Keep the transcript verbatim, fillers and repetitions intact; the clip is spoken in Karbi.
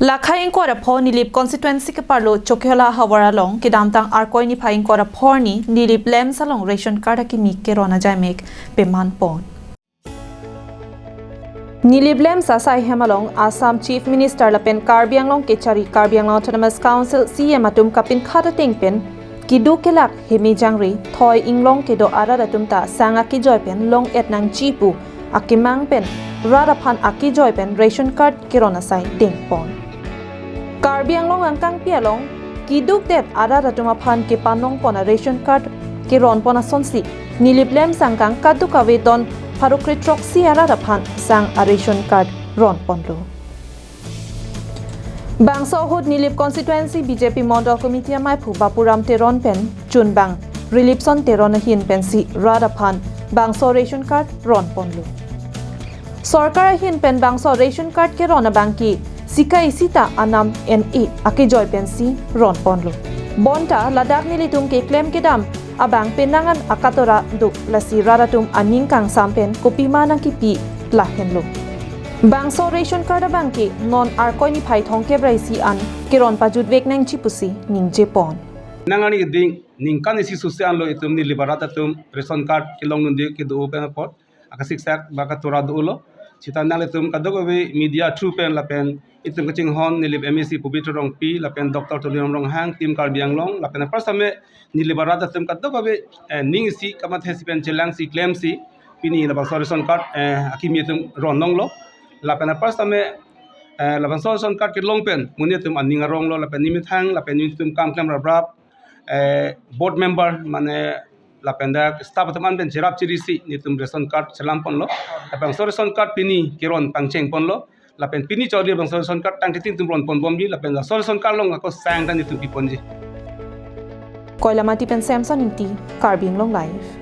Lakhai ingkoi ra pho Nilip constituency keparlo Chokihola havar along kedamtang Arkoi niphai ingkoi ra pho arni Nilip LAMPS along ration card akimi keron ajaimek peman pon. Nilip LAMPS asai hem along Assam Chief Minister lapen Karbi Anglong kechari Karbi Anglong Autonomous Council C E M atum kapinkhat ateng pen keduk kelak heme jangre thoi inglong kedo arat atum ta sang akejoi pen long-et nangji pu akemang pen rat aphan akejoi pen ration card keron asai dengpon. Karbi Anglong angkangpi along keduk det arat atum aphan kepanong pon a ration card keron pon asonsi Nilip LAMPS angkang kadokave don pharo kre throksi arat aphan sang a ration card ron ponlo. Bangso ahut Nilip constituency B J P Mondol Committee amaiphu Bapuram Teron pen chunbang Rilipson Teron ahin pensi rat aphan bangso ration card ron ponlo. Sorkar ahin pen bangso ration card keron abangke sika isi ta anam en-e akejoi pensi ron ponlo. Bonta ladak nelitum keklem kedam abang penang an akatora do, lasi rat atum aning kangsam pen kopima nangkipi lahenlo. Bangso ration card abangke non Arkoi niphai thomkep ra isi an keron pajutvek nangji pusi ningje pon. Nang ani ding ningkan isi susi anlo itum Nilip arat atum ration card kelong nunde kedo pen apot akasiksak ba katora dolo. Sita nanglitum kadokave media through pen lapen itum kachinghon Nilip M A C Pobitro Rongpi lapen Doctor Tuliram Ronghang, Team Karbi Anglong lapen apar same Nilip arat atum kadokave, eh, ning isi kamathe si pen chelangsi klemsi pini labangso ration card, eh, akimi atum ron longlo. Lapen apar same, eh, labangso ration card kelong pen monit atum aning aronglo lapen nemethang lapen netum kam klem raprap, eh, board member mane lapen dak staff atum an pen cherap cherisi netum ration card chelam ponlo. Labangso ration card pini keron pangcheng ponlo. Lapen pini chori labangso ration card tangte tin tum ron ponbomji lapen labangso ration card along ako sang ta netum piponji. Koilamati pen Samson Ingti, Karbi Anglong Live.